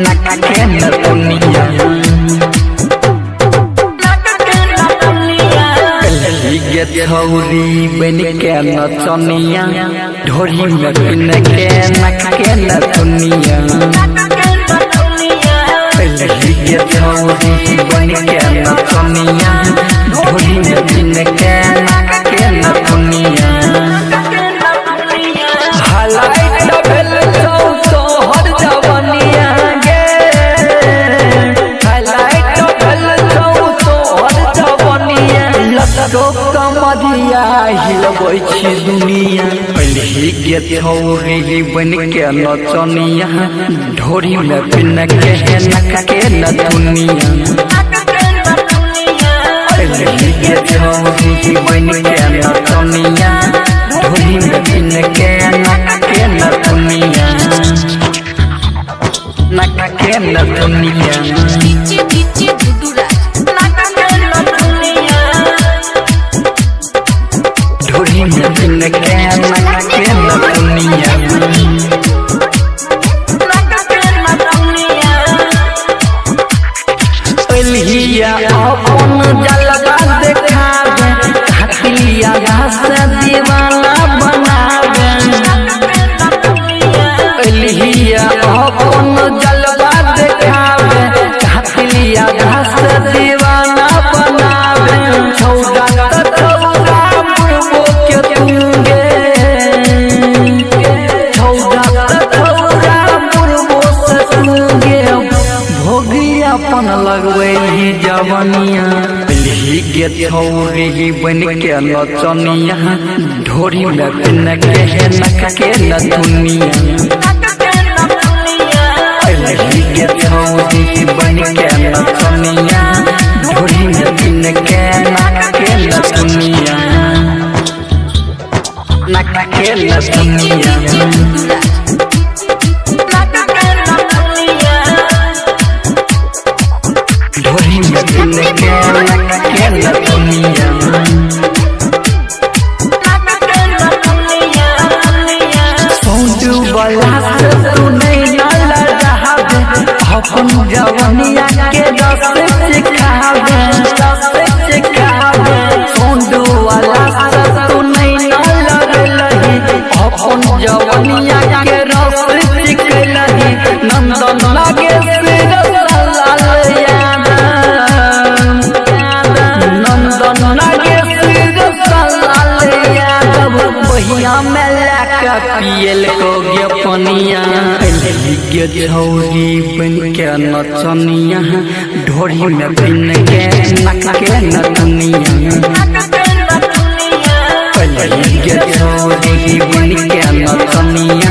नाक के नथुनिया। गे छौरी बन के नचनिया ढोरी में पिन के नाक के नथुनिया। गे छौरी बन के नचनिया ढोरी में पिन के नाक के नथुनिया। हालाइट भेल छौ तोहर जवनिया गे, हालाइट भेल छौ तोहर जवनिया। लटको कमरिया हिलबै छी दुनिया। गे छौरी बन के नचनिया ढोरी में पिन के नाक के नथुनिया। गे छौरी बन के नचनिया ढोरी में पिन के नाक के नथुनिया, नाक के नथुनिया। ढोरी में पिन के नाक के नथुनिया। एलिया अपन जलवा देखावे, खातिया घास दीवाना बनावे। एलिया अपन जलवा देखावे, खातिया घास दीवाना बनावे। छौरा त छौरा बुढ़बो के तुंगे, छौरा त छौरा बुढ़बो से तुंगे। भोगी अपन लगबै जवनिया। गे छौरी बन के नचनिया ढोरी में पिन के नाक के नथुनिया। गे छौरी बन के नचनिया ढोरी में पिन के नाक के नथुनिया, नाक के नथुनिया। ढोरी में पिन के नाक के नथुनिया। साउंड वाला से तू नहीं ना लड़ावे, अपन जवनिया के रस सिखावे, रस सिखावे। साउंड वाला से तू नहीं ना लड़लही, अपन जवनिया के रस सिखलही। नंदन लागे सिर लाल याद, नंदन लागे सिर लाल यादव। बहिया में लाके पियल को गे पनिया। गे छौरी बन के नचनिया ढोरी में पिन के नाक के नथुनिया। गे छौरी बन के नचनिया।